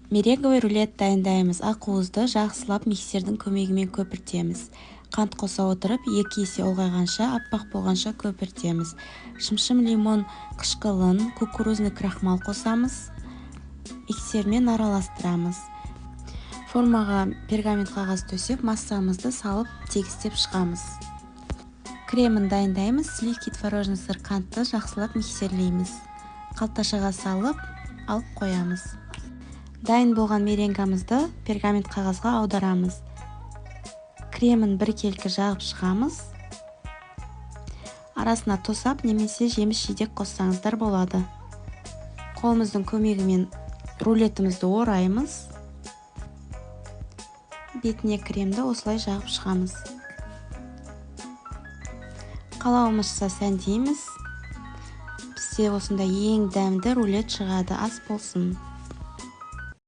Меренговый рулет дайындаймыз. Ақуызды жақсылап миксердің көмегімен көпіртеміз. Қант қоса отырып, 2 есе ұлғайғанша, аппақ болғанша көпіртеміз. Шымшым лимон қышқылын, кукурузный крахмал қосамыз. Миксермен араластырамыз. Формаға пергамент қағаз төсеп, массамызды салып, тегістеп шығамыз. Кремін дайындаймыз. Сливки, творожный сыр, қантты жақсылап миксерлейміз. Қалташаға салып, алып қоямыз. Дайын болған меренгамызды пергамент қағазға аударамыз. Кремін біркелкі жағып шығамыз. Арасына тосап немесе жеміс жидек қоссаңыздар болады. Қолымыздың көмегімен рулетімізді ораймыз. Бетіне кремді осылай жағып шығамыз. Қалауымызша сәндейміз. Бізде осындай ең дәмді рулет шығады. Ас болсын.